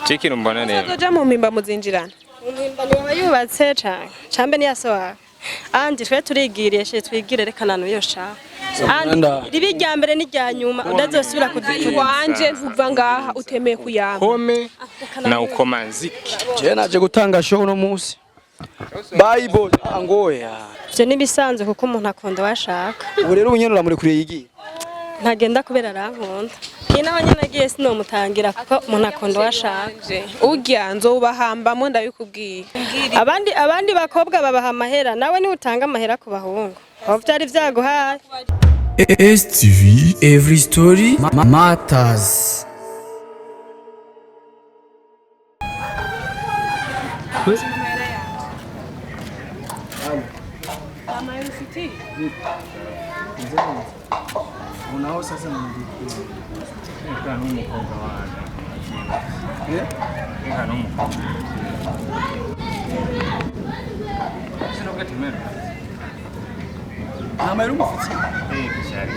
Ikintu mbona rero, Uzoja mu mpimba muzinjirana. Mpimba niba yubatse canke cambe niyasohoka andi twe turigiriye she, twigire, reka nanu yo sha andi. Ribi rya mbere n'irya nyuma udazosubira kudukuda. Iwanje ntuva ngaha utemeye kuyama. Kome na ukomanziki. Je naje gutanga show uno munsi. Bible angoya. Ivyo nibisanzwe kuko umuntu akunda uwashaka. Ubu rero ubunyene uramurekuriye yigiye. Ntagenda kubera arankunda, ni naho nyene agiye sinomutangira kuko umuntu akunda uwashaka. Urya nzobahambamo, ndabikubwiye. Abandi bakobwa babaha amahera, nawe niwe utanga amahera ku bahungu aho vyari vyaguhaye. STV Every Story Matters. Unaho sasa Reka n'umukobwa wanjye. Reka n'umukobwa. Sinubwo. Nta mahera umufitiye. Eh, kishari.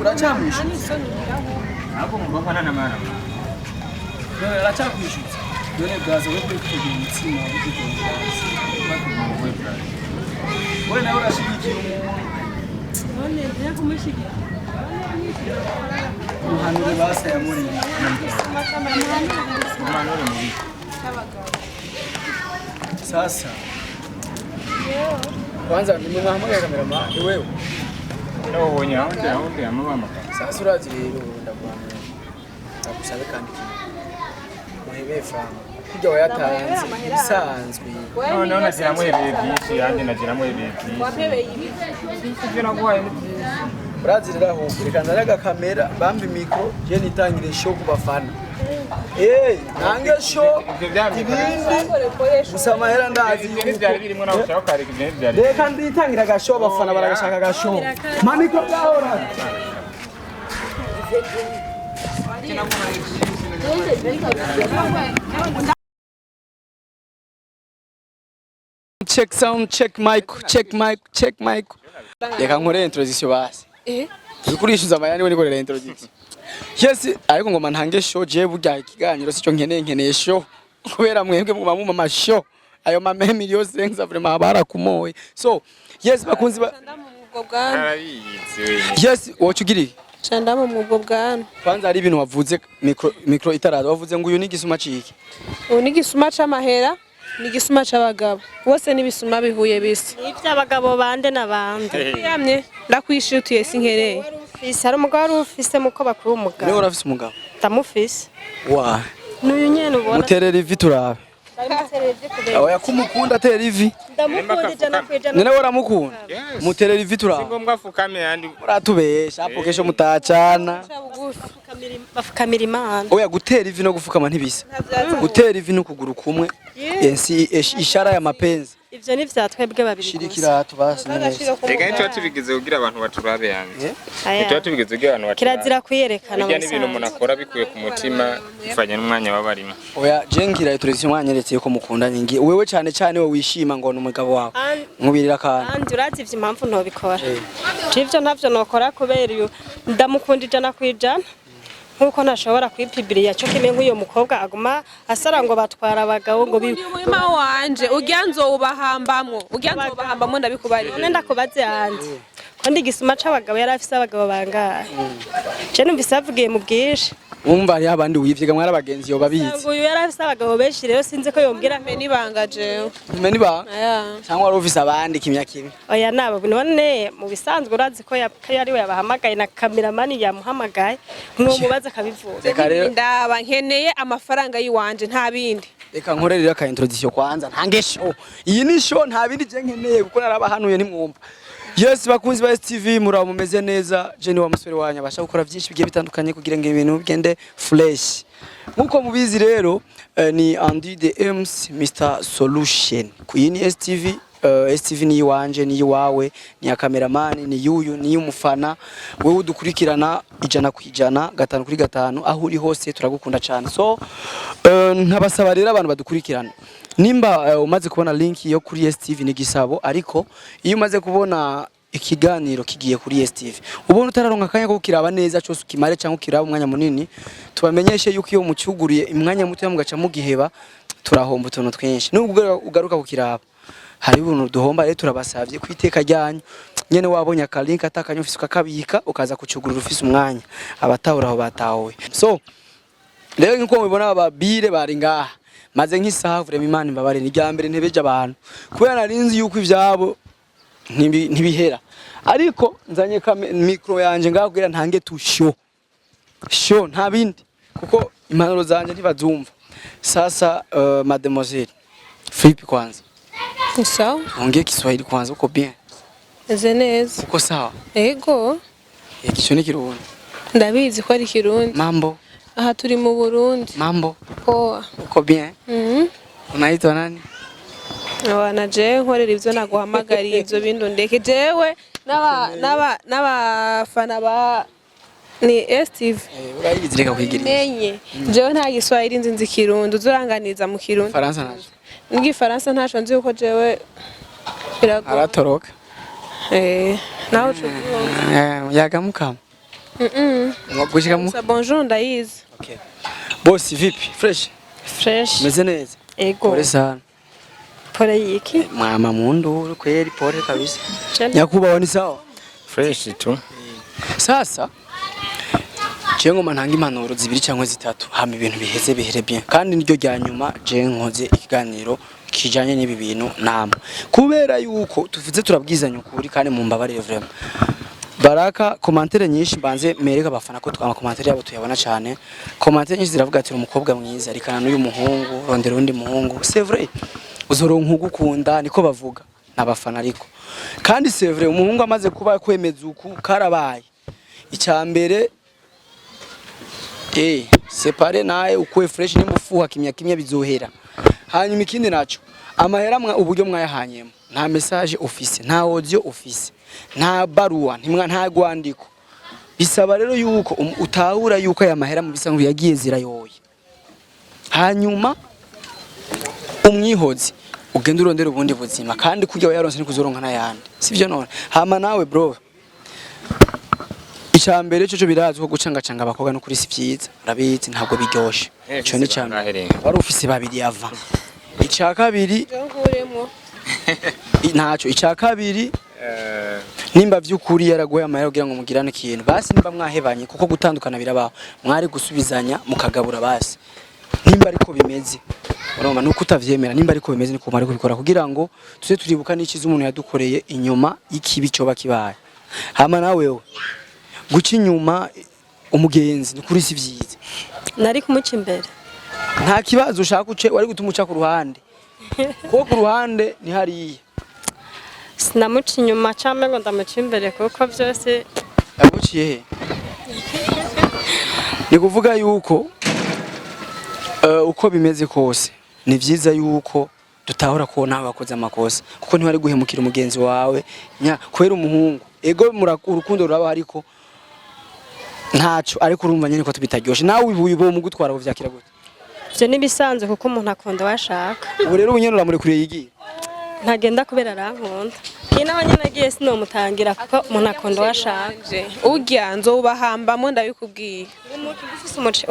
Uracyamwishyuza? Ntabwo mugomba n'amana. None aracyakwishyuza? None bwaza we kuri kugira umutsima w'ikigongera. Wewe nawe urashigikiye umuntu. None ngiye kumushigira. Muhanure basa yamuriye. Umanure muri. Sasa. Kwanza ni mwahamagaye cameraman ni wewe. No ubonye aho ndi amabama. Sasa urazi rero ndaguhamagara. Ndagusabe kandi kimwe. Muhebe franga. Kurya wayatanze ibisanzwe. Noneho nagiramwo ibihe byinshi, yanjye nagiramwo ibihe byinshi. Wapebeye ibi. Ibyo naguhaye ni byinshi. Urazi rero ahubwo reka nzane agakamera bambi micro je nitangire show ku bafana. Eh, nange show Ibyo byamikoro. ibindi gusa amahera ndazi. Ibyo ntibyari birimo, nawe ushaka ukareka, ibyo ntibyari. Reka nditangira agashow, abafana baragashaka agashow. Ma micro byahora. Check sound, check mic, check mic, check mic. Reka nkore introduction basi. Eh. Urikurishyuza amahera niwe nikorera introduction. Yes, ariko ngoma ntange show, je burya ikiganiro sico nkeneye, nkeneye show. Kubera mwebwe muguma mumpa amashow. Ayo ma 1 million 5 vraiment barakumoye. So, yes bakunzi ba Ubwo bwana. Arabizi wenyine. Yes, wocu ugiri. Canda mu mwubwo bwana. Kwanza hari ibintu wavuze micro itaraza, wavuze ngo uyu ni igisuma ciki. Ubu ni igisuma c'amahera, ni igisuma c'abagabo. Bose ni ibisuma bihuye bisa. Ivy'abagabo bande na bande? Yamye ndakwishutiye sinkereye. Ufise hari umugabo wari ufise muko bakuru Niwe umugabo. urafise umugabo. Ndamufise. Wa. N'uyu nyene ubona. Muterera ivi turabe. Ndamuterera ivi kubera. Oya kumukunda atera ivi. Ndamukunda 100%. None uramukunda? Yes. Muterera ivi Si turabe. ngombwa afukame yandi. Muratubesha hapo kesho mutachana. Bafukamira Imana. Oya, gutera ivi no gufukama ntibisa. Gutera ivi n'ukuguru kumwe. Ensi ishara ya mapenzi. Ivyo ni vya twebwe babiri Shira gusa. ikirato basi neza. Reka ntituba tubigize kugira abantu baturabe yanjye. Aya. Ntituba tubigize kugira abantu baturabe. Kirazira kwiyerekana Bijya mu n'ibintu umuntu bisanzwe. akora bikuye ku mutima bivanye n'umwanya baba barimo. Oya, je ngira televiziyo mwanyeretse yuko mukundanye, ngiye wewe cyane cyane we wishima ngo ni umugabo wawe. Nkubirira akantu. Andi urazi ivyo impamvu ntobikora. Je ivyo ntavyo nokora kubera uyu ndamukunda 100% nkuko ntashobora kwipibiriya cyo kimwe nk'uyo mukobwa aguma asara ngo batwara abagabo ngo bi. Umurima wanje urya nzowubahambamwo, urya nzowubahambamwo, ndabikubariye. None ndakubaze andi ko ndi igisuma c'abagabo, yari afise abagabo bangahe? Je numvise bavugiye mu bwinshi. Wumva hariho abandi wivyiga mwari abagenzi yoba bizi. Ngo uyu yari afise abagabo benshi, rero sinzi ko yombwira. Mbe nibanga jewe. Mbe niba Aya. cyangwa wari ufise abandi kimya kimwe. Oya nabo, none mu bisanzwe urazi ko ko yari we yabahamagaye na kameramani yamuhamagaye, mwomubaza akabivuga. Reka rero Ndaba nkeneye amafaranga yiwanje, nta bindi. Reka nkorere aka introduction kwanza ntange show. Iyi ni show, nta bindi je nkeneye kuko narabahanuye ntimwumva. Yes, bakunzi ba STV, murabo mumeze neza. Je ni wa musore wanyu abasha gukora byinshi bigiye bitandukanye kugira ngo ibintu bigende fresh. Nkuko mubizi rero ni Andy the MC Mr Solution. Iyi ni STV. STV ni iwanje, ni iwawe, ni ya cameraman, ni yuyu, ni y'umufana wewe udukurikirana 100% 5/5 aho uri hose, turagukunda cyane. So nkabasaba rero abantu badukurikirana, nimba umaze kubona link yo kuri STV ni gisabo, ariko iyo umaze kubona Ikiganiro kigiye kuri STV, ubona utararonka akanya ko kukiraba neza cyose, ukimare cyangwa ukiraba umwanya munini. Tubamenyeshe yuko iyo mucyuguriye umwanya muto mugaca mugiheba, turahomba utuntu twinshi. Nubwo ugaruka kukiraba hari ibintu duhomba. Rero turabasavye ku iteka ryanyu nyene, wabonye akalink atakanya ufise, ukakabika, ukaza kucugurura ufise umwanya. Abatahura aho batahuye. So rero nkuko mubibona, ababire bari ngaha, maze nk'isaha. Vraiment, Imana imbabare, ni irya mbere ntebeje abantu, kubera narinzi yuko ivyabo ntibihera, ariko nzanye micro yanje ngaho kugira ntange tu show show, nta bindi, kuko impanuro zanje ntibazumva. Sasa mademoiselle Philippe, kwanza Ni sawa. ongee Kiswahili kwanza. Uko bien? Meze neza. Uko sawa? Ego. Ico ni Kirundi. Ndabizi ko ari Kirundi. Mambo? Aha turi mu Burundi. Mambo? Poa. Uko bien? Mhm. Unaitwa nani? Wana jewe nkorera ivyo naguhamagariye, ivyo bindi ndeke. Jewe n'abafana ba ni STV. Urayizi, reka kwigira. Menye jewe nta Giswahili nzi, nzi Kirundi, uzuranganiza mu Kirundi. Faransa naje. N'igifaransa ntaco nzi, kuko jewe biragoye. Aratoroka. Nawe ucuvuga. Yagamukama gushika mu Gusa bonjour ndayizi. Okay. Boss, vipi? Fresh? Fresh. Meze neza? Ego. Pole sana. Pole yiki? Mwama mundu kweli, pole kabisa. Chana. Nyakubahwa, ni sawa? Fresh tu. Sasa je ngoma ntanga impanuro zibiri cyangwa zitatu, hama ibintu biheze, bihere bien. Kandi niryo rya nyuma je nkoze ikiganiro kijanye n'ibi bintu nama, kubera yuko tuvuze turabwizanya ukuri, kandi mumbabarire vraiment. Baraka, commentaire nyinshi, mbanze mereka abafana ko twama commentaire yabo tuyabona cyane. Commentaire nyinshi ziravuga ati: "Umukobwa mwiza, rikana n'uyu muhungu, rondera undi muhungu, c'est vrai, uzoronka ugukunda." Niko bavuga n'abafana, ariko kandi c'est vrai, umuhungu amaze kuba kwemeza uku karabaye. Icya mbere, séparé naye, ukuwe fresh, nimba ufuha kimya kimya bizohera. Hanyuma ikindi naco, amahera mwa uburyo mwayahanyemo, nta message office, nta audio office, nta baruwa, ntimwa, nta rwandiko. Bisaba rero yuko utahura yuko aya mahera mu bisanzwe yagiye zirayoye, hanyuma umwihozi, ugenda urondera ubundi buzima, kandi kurya wayaronse nikuzoronka n'ayandi, sivyo? None hama nawe bro, icambere cyo birazwi ko gucangacanga abakobwa no kuri si vyiza, urabizi, ntabwo biryoshe. Ico ni icambere. Wari ufise babiri ava. Ica kabiri, nkuremo. Ntaco. Ica kabiri, nimba vy'ukuri yaraguhaye amahera kugira ngo mugirane ikintu, basi nimba mwahebanye, kuko gutandukana birabaho, mwari gusubizanya mukagabura. Basi nimba ariko bimeze, urumva nuko utavyemera, nimba ariko bimeze niko mwari kubikora, kugira ngo tuze turibuka n'ikiza umuntu yadukoreye inyuma y'ikibi coba kibaye. Hama nawe wewe, guca inyuma umugenzi ni kuri si vyiza. Nari kumuca imbere. Nta kibazo, ushaka uce, wari gutuma uca ku ruhande, kuko ku ruhande ni hariya. Sinamuca inyuma cyangwa ngo ndamuca imbere, kuko byose Yaguciye he? Ni kuvuga yuko uko bimeze kose ni vyiza yuko dutahura ko nawe wakoze amakosa, kuko ntiwari guhemukira umugenzi wawe nya kubera umuhungu. Ego, urukundo ruraba, ariko ntaco, ariko urumva nyene ko tubitaryoshe. Nawe ubu bo mu gutwara uvyakira gute? Ibyo n'ibisanzwe, kuko umuntu akunda uwo ashaka. Ubu rero ubu nyene uramurekuriye yigiye? Ntagenda kubera arankunda. Iyi naho nyine agiye sinomutangira, kuko umuntu akunda uwo ashaka. Urya nzobahambamo, ndabikubwiye. Ngumuki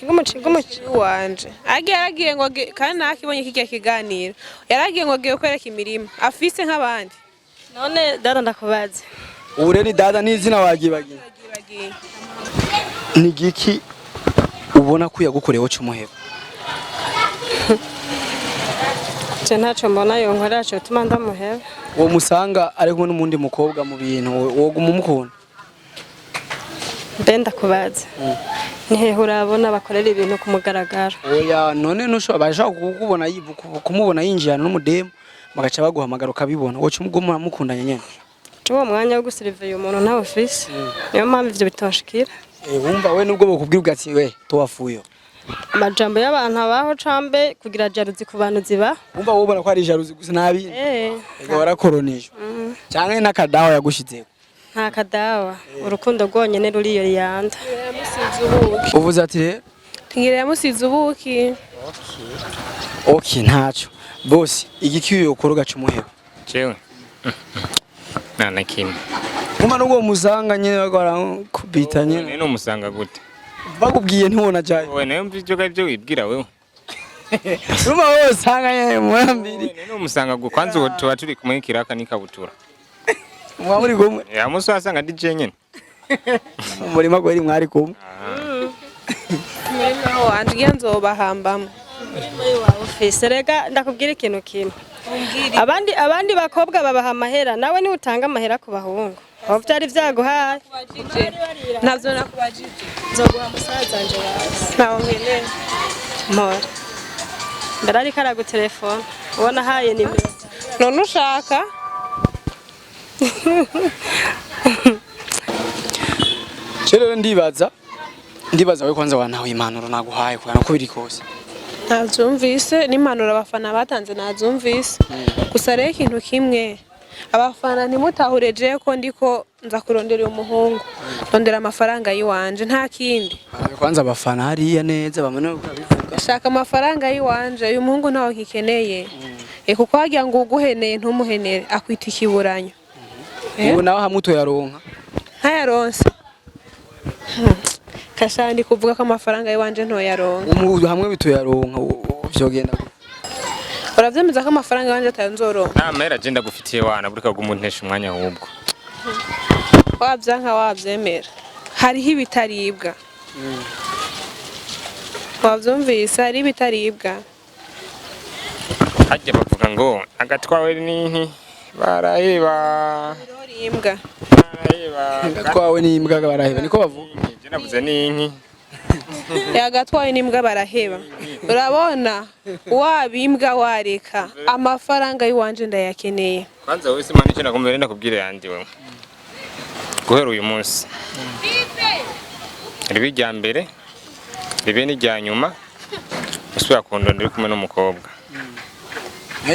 ngumuki ngumuki. Wanje agiye, yaragiye ngo kandi nakibonye kirya kiganiro, yaragiye ngo agiye kwereka imirima afise nk'abandi. None dada, ndakubaze. Ubu rero ni dada n'izina wagibagiye. Bagiye. Ni giki ubona ko yagukorewe c'umuheba? Je ntacyo mbona yonkorera cyo tuma ndamuheba. Uwo musanga ari kumwe n'umundi mukobwa mu bintu, woguma umukunda? Mbe ndakubaze, ni hehe urabona bakorera ibintu ku mugaragaro? Oya, none ntushobora, bashaka kukubona kumubona yinjirana n'umudemu, bagaca baguhamagara ukabibona, woca umuguma mukundanye nyene? Uwo mwanya wo guseriviye umuntu ntawe ufise, niyo mpamvu ivyo bitonshikira. Wumva we nubwo bokubwira ugati we towafuyo? Amajambo y'abantu abaho, cambe kugira jalousie ku bantu ziba. Wumva wowe ubona ko ari jalousie gusa nabi? Eh. Ego, warakoronijwe canke n'akadawa yagushizeko? Nta kadawa, urukundo rwonyene ruriyo riyanda. Yamusize ubuki. Uvuze ati rero? Ngira yamusize ubuki. Okay, ntaco. Boss, igiki yokora ugaca umuheba? Jewe nta na kimwe. Kuma nubwo musanga nyene bariko barakubita nyene. None umusanga gute? Bakubwiye ntiwona jayo. Wowe nawe mvye ibyo ibyo wibwira wewe. Urumva wowe usanga nyene murambiri. None umusanga gute? Kwanza ubu tuba turi kumwe kiraka n'ikabutura. Muba muri kumwe. Ya musi wasanga ndi je nyene. Mu murima gweri mwari kumwe. Umurima wanje ngiye nzobahambamo. Ufise rega ndakubwira ikintu kimwe. Abandi bakobwa babaha amahera, nawe niwe utanga amahera ku bahungu. Aho vyari vyaguhaye. Ntabyo nakubajije. Nzoguha musaza wanje wawe. Ntawe nkeneye. Mpora. Mbere ariko aragutelefona. Ubona ahaye nimero. None ushaka? Je rero ndibaza we kwanza wantawe impanuro naguhaye kubera ko biri kose. Ntabyumvise n'impanuro abafana batanze ntabyumvise. Gusa rero ikintu kimwe, abafana ntimutahure jewe ko ndiko nza kurondera uyu muhungu, ndondera amafaranga y'iwanje nta kindi. Barabe kwanza abafana hariya neza bamene uko babivuga. Shaka amafaranga y'iwanje, uyu muhungu ntawe nkikeneye. Kuko wagira ngo uguheneye ntumuhenere akwita ikiburanyo. Ubu nawe hamwe utoyaronka. Ntayaronse. Kasha ndi kuvuga ko amafaranga y'iwanje ntoyaronka. Hamwe bitoyaronka vyogenda gute? Uravyemeza ko amafaranga y'iwanje atayo nzoronka? Nta mahera je ndagufitiye wana burika gumuntesha umwanya ahubwo. Wabyanka wabyemera, hariho ibitaribwa. Wabyumvise, hariho ibitaribwa. Hajya bavuga ngo agatwawe n'inki baraheba. Biroribwa. Baraheba. Agatwawe n'imbwa baraheba niko bavuga. Je navuze n'inki. Yagatwaye n'imbwa baraheba. Urabona, wabimbwa wareka, amafaranga y'iwanje ndayakeneye. Kwanza wewe simana icyo nakumva renda kubwira yandi wewe. Guhera uyu munsi. Ribe irya mbere, ribe n'irya nyuma, usubira kundonda uri kumwe n'umukobwa.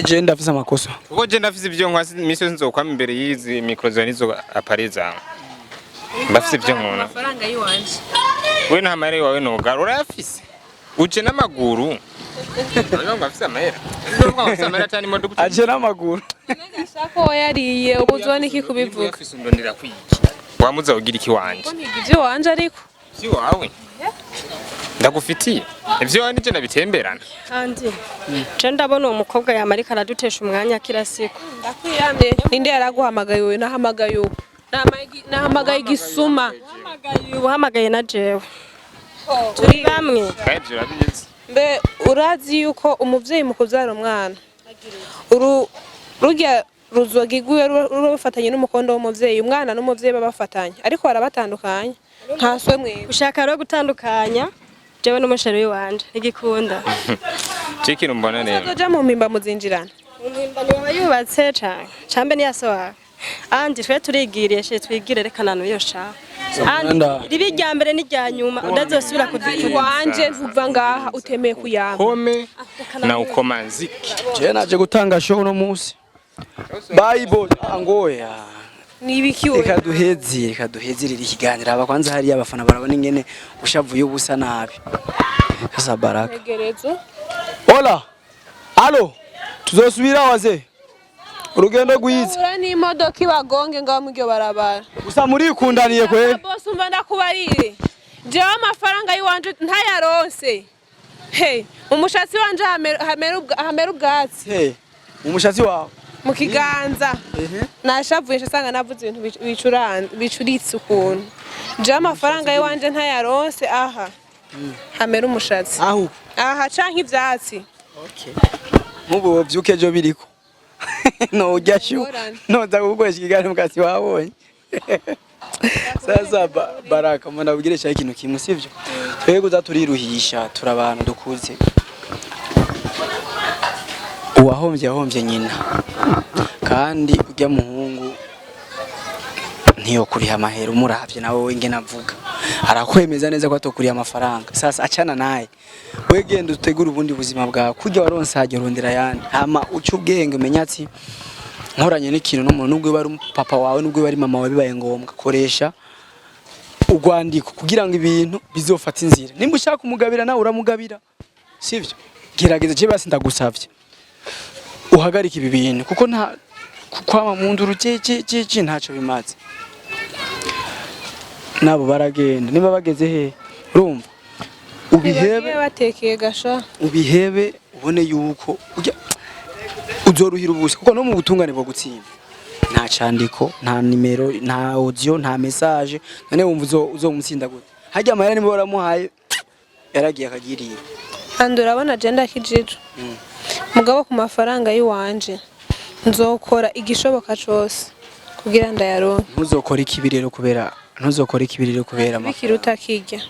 Je ndafise amakosa. Kuko je ndafise ivyo nkwa imisi yose nzokwama imbere y'izi mikro zawe n'izo appareil zawe. Ndafise ivyo nkora. Amafaranga y'iwanje. We nta mahera yawe nogara urayafise. Uje n'amaguru. Urabona ngo afise amahera. Urabona ngo afise amahera atari imodoka. Aje n'amaguru. Shaka wayariye ubu uzona iki kubivuga. Uyafise undondera kwiki. Wamuza ugira iki wanje? Mpiga ivy'iwanje ariko. Iwawe ndagufitiye ivyo wawe nije nabitemberana. Kandi je ndabona uwo mukobwa yamarika aradutesha umwanya kila siku. Ndakwiyamye. Ninde yaraguhamagaye uyu? Nahamagaye ubu. Nahamagaye igisuma. Uhamagaye na jewe. Turi bamwe. Kandi ivyo urabizi. Mbe urazi yuko umuvyeyi mu kuvyara umwana rurya ruzoga iguye ruba rufatanye n'umukondo w'umuvyeyi, umwana n'umuvyeyi babafatanye ariko barabatandukanya nta swe mwebwe. Ushaka rero gutandukanya jewe n'umusheri wanje ntigikunda. Je ikintu mbona rero. Muzoja mu mpimba muzinjirana. Impimba niwe yubatse cane cambe niyaso wawe. Andi twe turigiriye she twigire reka nanu yo sha. Andi ribi irya mbere n'irya nyuma udazosubira kudukunda. Iwanje ntuva ngaha utemeye kuyamba. Kome na ukomanziki. Je naje gutanga show uno munsi. Bye boy angoya. Nibiki wewe? Reka duhezirire ikiganiro aba kwanza hariya abafana barabona ingene ushavuye ubusa nabi. Sasa Baraka. Tegerezo. Hola. Alo. Tuzosubira waze. Urugendo rwiza. Ura n'imodoka ibagonge ngaho mu iryo barabara. Gusa murikundaniye kwe. Bose umva ndakubarire. Jewe amafaranga y'iwanje ntayaronse. Hey, umushatsi wanje hamera ubwatsi. Hey, umushatsi wawe. Mu kiganza. Nashavuye nsanga navuze ibintu bicuritse ukuntu. Jewe amafaranga y'iwanje ntayaronse aha. Hamera umushatsi. Aho. Aha canke ivyatsi. Okay. Mubu vyuke jo biriko. No ujya shu. No ndagukoresha ikiganiro mukasi wabonye. Sasa Baraka mbona ubwire cya ikintu kimwe sivyo? Twebwe uzaturiruhisha turabantu dukuze. Uwahombye yahombye nyina. Kandi ujya muhungu ntiyo kuriha amahera umuravye nawe we ngena avuga. Arakwemeza neza ko atokuriye amafaranga. Sasa acana naye. We genda utegura ubundi buzima bwawe. Kujya waronse hajya rondera yandi. Hama uca ubwenge umenya ati nkoranye n'ikintu n'umuntu nubwo bari papa wawe nubwo bari mama wawe bibaye ngombwa koresha urwandiko kugira ngo ibintu bizofata inzira. Nimba ushaka umugabira nawe uramugabira. Sivyo? Gerageza je basi ndagusavye. Uhagarike ibi bintu kuko nta kwama mu nduru je ntaco bimaze. Nabo baragenda niba bageze he, urumva, ubihebe. Bagiye batekeye gasha. Ubihebe, ubone yuko ujya uzoruhira ubusa, kuko no mu butungane bwo gutsinda nta candiko, nta nimero, nta audio, nta message. None wumva uzomutsinda gute? Harya amahera niba waramuhaye yaragiye akagiriye. Kandi urabona je ndakijijwe, mugabo ku mafaranga y'iwanje nzokora igishoboka cose kugira ndayaronke. Ntuzokora ikibi rero, kubera ntuzokora ikibi rero kubera Bikiruta kirya.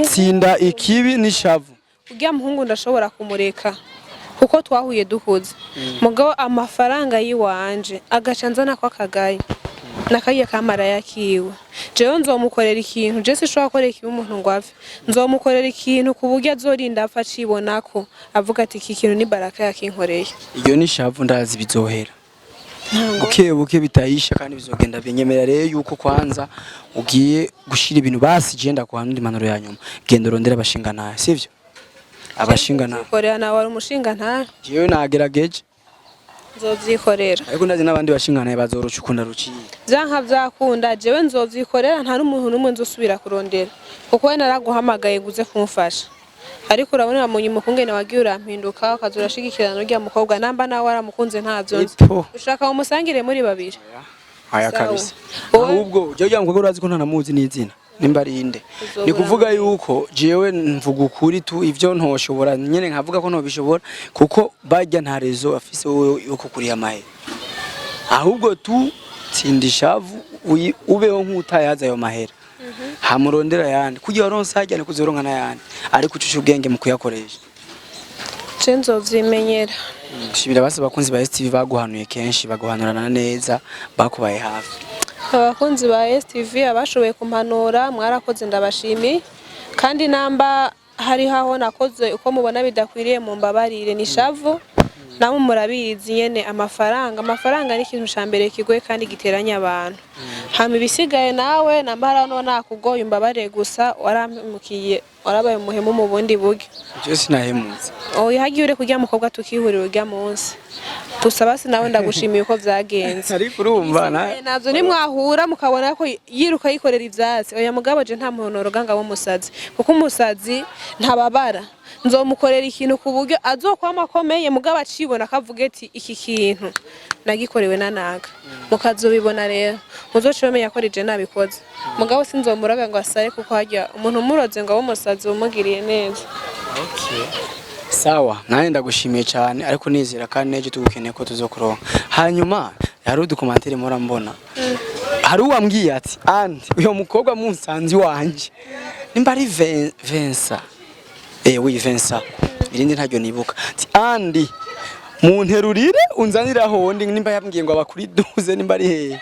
Tsinda ikibi n'ishavu. Urya muhungu ndashobora kumureka kuko twahuye duhuze, mugabo amafaranga y'iwanje agaca nzana ko akagaye nakariya kamaraya kiwe. Jewe nzomukorera ikintu, je sinshobora gukorera ikibi umuntu ngo ave. Nzomukorera ikintu ku buryo azorinda apfa acibonako, avuga ati iki kintu ni Baraka yakinkoreye. Iyo ni shavu, ndazi bizohera buke buke, bitayisha kandi bizogenda binyemera. Rero yuko kwanza ugiye gushira ibintu basi, je ndakuha n'undi manuro ya nyuma: genda urondere abashinga nawe, sivyo? Abashinga nawe. Nzovyikorera, nawe wari umushinga ntahe. Jewe nagerageje. Nzovyikorera. Ariko ndazi n'abandi bashinga nawe bazoroca ukunda ruciye. Vyanka vyakunda, jewe nzovyikorera, nta n'umuntu n'umwe nzosubira kurondera, kuko we naraguhamagaye ngo uze kumufasha, ariko urabona mu nyuma ukungene wagiye urampinduka, ukaza urashigikirana n'urya mukobwa, namba nawe waramukunze ntavyo nzi. Epo. Ushaka umusangire muri babiri. Aya. Sawa. Kabisa. Wowe- Ahubwo jewe ujya mukobwa urazi ko ntanamuzi n'izina nimba ari inde. Uzobura. Ni kuvuga yuko jewe mvuga ukuri tu, ivyo ntoshobora nyene nkavuga ko ntobishobora, kuko barya nta rezo afise wowe yo kukuriha amahera. Ahubwo tu tsinda ishavu, ubeho nk'utayazi ayo mahera, hamurondera ayandi kugira waronse harya ni kuzoronka n'ayandi, ariko ucushe ubwenge mu kuyakoresha. Je nzovyimenyera. Shimira basi abakunzi ba STV baguhanuye kenshi, baguhanurana neza, bakubaye hafi. Abakunzi ba STV abashoboye kumpanura, mwarakoze, ndabashimiye. Kandi namba hariho aho nakoze uko mubona bidakwiriye, mu mbabarire, ni shavu. Namwe murabizi nyene, amafaranga ni ikintu ca mbere kigoye kandi giteranya abantu. Hama ibisigaye nawe, namba hariho no nakugoye, umbabarire. Gusa warampemukiye, warabaye umuhemu mu bundi buryo. Jewe sinahemutse. Oya, hagiye ure kurya mukobwa tukihurira urya munsi. Gusa basi nawe ndagushimiye uko vyagenze. Ariko urumva na Navyo nimwahura mukabona ko yiruka yikorera ivyatsi. Oya, mugabo je nta muntu noroga ngo abe umusazi, kuko umusazi ntababara. Nzomukorera ikintu ku buryo azokwama akomeye, mugabo acibona akavuga ati iki kintu nagikorewe na naga. Mukazobibona rero, muzoce bamenya ko rije nabikoze. Mugabo sinzomuraga ngo asare, kuko harya umuntu umuroze ngo abe umusazi umugiriye neza. Sawa, nanjye ndagushimiye cyane, ariko nizera kandi n'ejo tugukeneye ko tuzokuronka. Hanyuma hari udukomantere mpora mbona, hari uwambwiye ati andi uyo mukobwa munsanzi wanje nimba ari Vensa, oui, Vensa, irindi ntaryo nibuka, ati andi munterurire unzanire aho ndi, nimba yambwiye ngo abakuri duze, nimba ari hehe.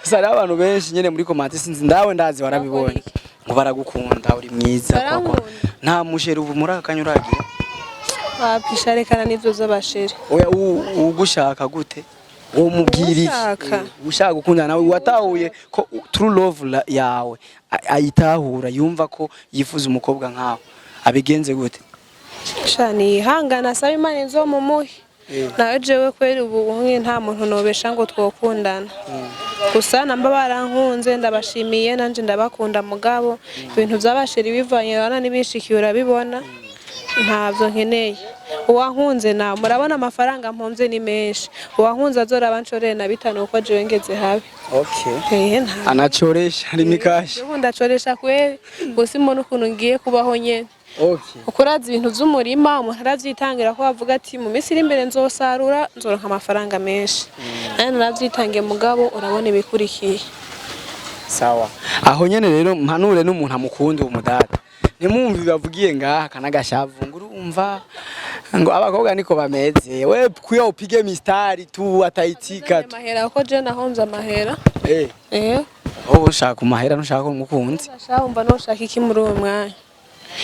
Sasa hariho abantu benshi nyene muri komante, sinzi ndawe, ndazi warabibonye, ngo baragukunda, uri mwiza kwa. Barankunda. Nta musheri ubu muri aka kanya uragira? Wapisha, rekana n'ivyo z'abasheri. Oya, ugushaka gute? Uwo mubwira iki? Ugushaka? Ushaka gukundana nawe, watahuye ko true love yawe ayitahura, yumva ko yifuza umukobwa nkawe, abigenze gute? Shani yihangana, asaba Imana izomumuhe. Nawe jewe kweri ubu umwe nta muntu nobesha ngo twokundana. Gusa namba barankunze ndabashimiye, nanje ndabakunda, mugabo ibintu vy'abasheri bivanye bana n'ibishikiye urabibona, ntavyo nkeneye. Uwankunze nawe murabona amafaranga mpomvye ni menshi, uwankunze azoraba nshorere na bitanu, kuko jewe ngeze habi. Okay. Ehe, nta Anachoresha rimikasha. ubu ndacoresha kweri, gusa imbona ukuntu ngiye kubaho nyene. Okay. Kuko urazi ibintu vy'umurima umuntu aravyitangira, ko avuga ati mu minsi iri imbere nzosarura, nzoronka amafaranga menshi. Nanjye naravyitangiye, mugabo urabona ibikurikiye. Sawa, aho nyene rero mpanure n'umuntu amukunda uwo mudata, ntimwumve bavugiye ngaha kanagashavu ngo urumva ngo abakobwa niko bameze, we kuya upige mistari tu ataitika tu. Amahera, kuko je nahomvye amahera. Eh. Eh. Wowe ushaka umahera, ntushaka umukunzi. Ashaka umva nushaka iki muri uwo mwanya?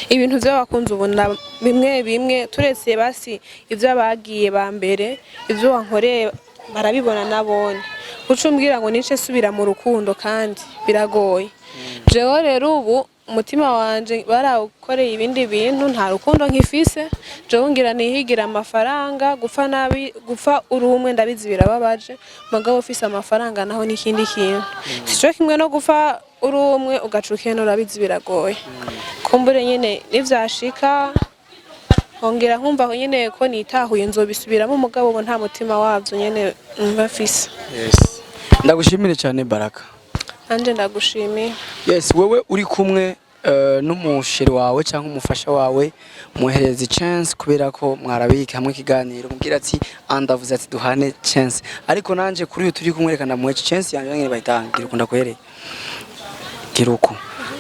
Ibintu vy'abakunzi ubona bimwe bimwe, turetse basi ivyo abagiye ba mbere, ivyo wankoreye barabibona nabone. Uca umbwira ngo nice subira mu rukundo kandi biragoye. Jewe rero ubu Umutima wanje barawukoreye ibindi bintu, nta rukundo nkifise. Jewe ngira nihigira amafaranga. Gupfa nabi, gupfa uri umwe, ndabizi birababaje, mugabo ufise amafaranga naho n'ikindi kintu, sico kimwe no gupfa uri umwe ugaca ukena, urabizi biragoye. Kumbure nyene nivyashika nkongera nkumva nyene ko nitahuye, nzobisubiramo, umugabo ubu nta mutima wavyo nyene mba mfise. Yes, ndagushimire cyane, Baraka. Nanje ndagushimiye. Yes, wewe uri kumwe n'umusheri wawe cyangwa umufasha wawe, muhereza chance kubera ko mwarabika hamwe ikiganiro, mubwira ati andavuze ati duhane chance. Ariko nanje kuri uyu turi kumwe, reka ndamuhe chance yanjye nyene. Bayitanga, gira ukunda kuhereye, gira uku,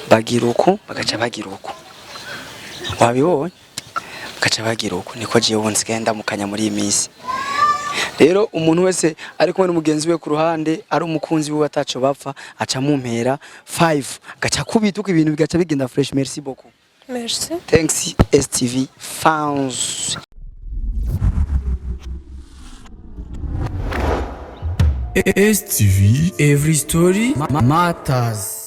bagira uku, bagaca bagira uku, wabibonye, bagaca bagira uku. Niko jewe nsigaye ndamukanya muri iyi minsi. Rero umuntu wese ari kumwe n'umugenzi we ku ruhande, ari umukunzi wiwe, ataco bapfa, aca mumpera 5, agaca kubita uko ibintu bigaca bigenda fresh. Merci beaucoup. Merci. Thanks STV fans. STV Every Story Matters.